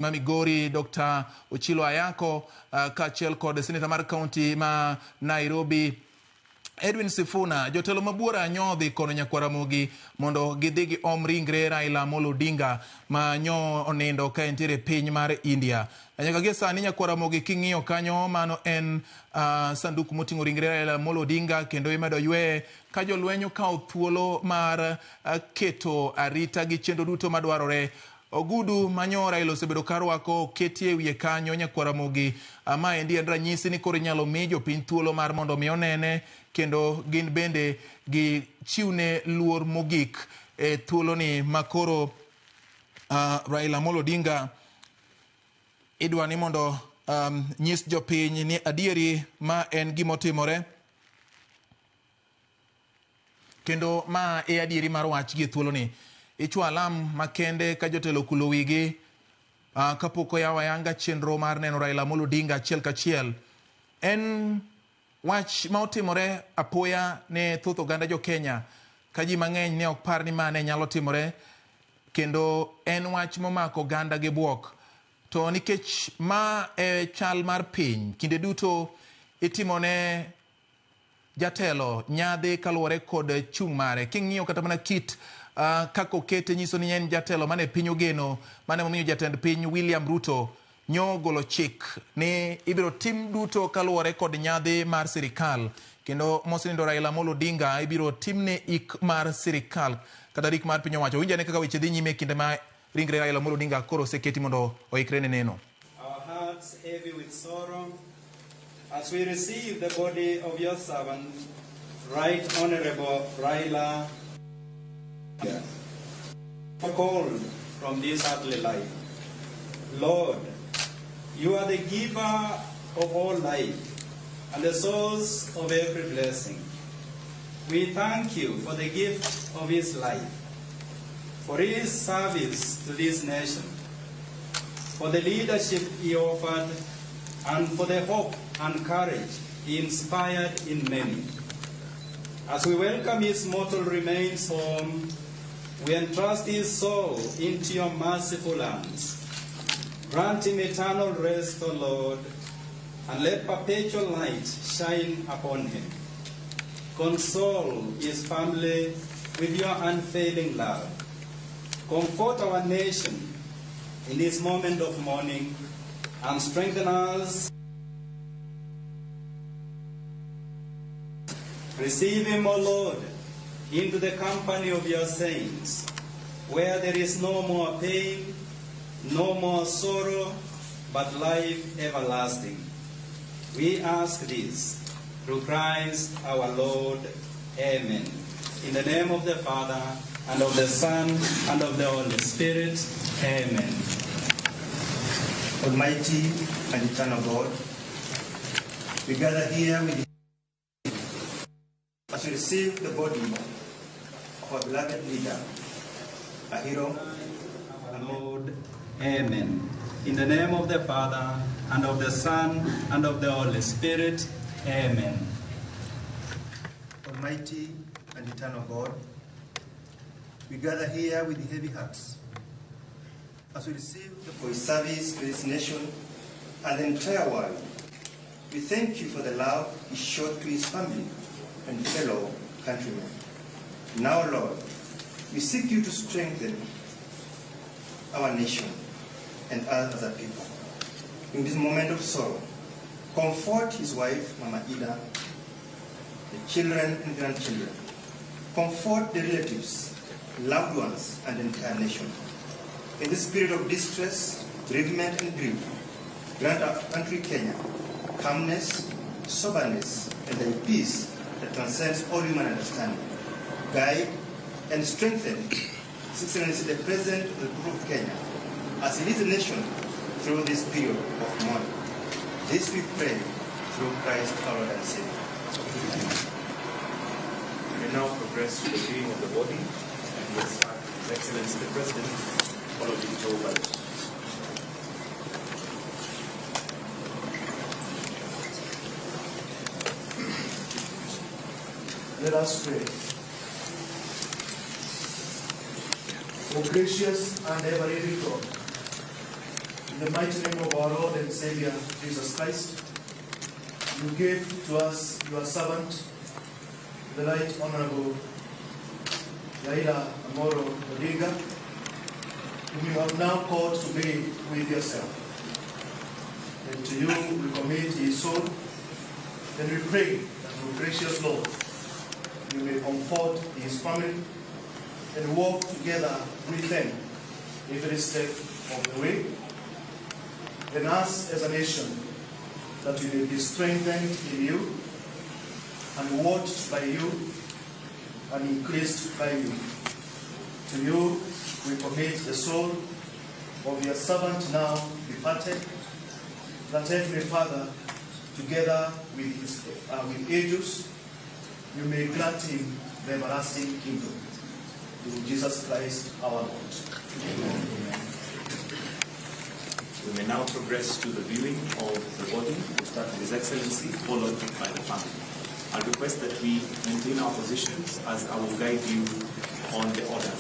ma Migori Dr. Ochilo Ayako kaachiel kod seneta mar kaunti ma Nairobi Edwin Sifuna. Jotelo mabuora nyo odhi kono nyakwar Ramogi mondo gidhi giom ringre Raila Amolo Odinga ma nyo onindo ka entiere piny mar India. Nyaka gie sani nyakwar Ramogi king'iyo kanyo mano en sanduku moting'o ringre Raila Amolo Odinga kendo imedo yweye ka jolweny okawo thuolo mar keto arita gi chenro duto madwarore. Ogudu manyo Raila osebedo ka rwako oketi e wiye kanyo nyakwar Ramogi. Maendi en ranyisi ni koro inyalo mi jopiny thuolo mar mondo mi onene kendo gin bende gichiwne luor mogik e thuoloni makoro Raila Amolo Odinga idwa ni mondo nyis jopiny ni adieri ma en gimotimore kendo ma e adieri mar wach gi thuoloni. Ichwo alam makende ka jotelo okulo wigi kapok oyawo ayanga chenro mar neno Raila Amolo Odinga achiel kachiel. En wach ma otimore apoya ne thoth oganda jo Kenya ka ji mang'eny ne ok par ni ma ne nyalo timore kendo en wach momako oganda gi bwok. To nikech ma e chal mar piny, kinde duto itimone jatelo nyadhi kaluwore kod chung' mare. King'iyo kata mana kit kaka okete nyiso ni en jatelo mane piny ogeno, mane momiyo jatend piny William Ruto nyo ogolo chik ni ibiro tim duto kaluwore kod nyadhi mar sirikal kendo mosenindo Raila Amolo Odinga ibiro timne ik mar sirikal kata rik mar piny owacho. Winj ane kaka weche dhi nyime e kinde ma ringre Raila Amolo Odinga koro oseketi mondo oikre ne neno. Our hearts heavy with sorrow as we receive the body of your servant, Right Honorable Raila, called from this earthly life. Lord, you are the giver of all life and the source of every blessing. We thank you for the gift of his life, for his service to this nation, for the leadership he offered, and for the hope and courage he inspired in many. As we welcome his mortal remains home, we entrust his soul into your merciful hands. Grant him eternal rest, O Lord, and let perpetual light shine upon him. Console his family with your unfailing love. Comfort our nation in this moment of mourning and strengthen us. Receive him, O Lord, into the company of your saints, where there is no more pain, no more sorrow, but life everlasting. We ask this through Christ our Lord. Amen. In the name of the Father, and of the Son, and of the Holy Spirit. Amen. Almighty and eternal God, we gather here with you as we receive the body of our beloved leader, a hero, our Lord. Amen. In the name of the Father, and of the Son, and of the Holy Spirit. Amen. Almighty and eternal God, we gather here with heavy hearts as we receive for his service to this nation and the entire world. We thank you for the love he showed to his family and fellow countrymen. Now, Lord, we seek you to strengthen our nation and us as a people. In this moment of sorrow, comfort his wife, Mama Ida, the children and grandchildren. Comfort the relatives, loved ones, and the entire nation. In this period of distress, bereavement, and grief, grant our country, Kenya, calmness, soberness, and the peace that transcends all human understanding. Guide and strengthen His Excellency the President of the Republic of Kenya as he leads the nation through this period of mourning. This we pray through Christ our Lord and Savior. We now progress to the viewing of the body, and we start with His Excellency the President, followed in tow by Let us pray. O gracious and ever-living God, In the mighty name of our Lord and Savior, Jesus Christ, you gave to us your servant, the Right Honorable Raila Amolo Odinga, whom you have now called to be with yourself. And to you we commit his soul, and we pray that, O gracious Lord, you may comfort his family and walk together with them every step of the way. And us as a nation, that we may be strengthened in you and watched by you and increased by you. To you we commit the soul of your servant now departed, that Heavenly Father, together with his with angels, you may grant him the everlasting kingdom. Through Jesus Christ our Lord. Amen. We may now progress to the viewing of the body. We'll start with His Excellency, followed by the family. I'll request that we maintain our positions as I will guide you on the order.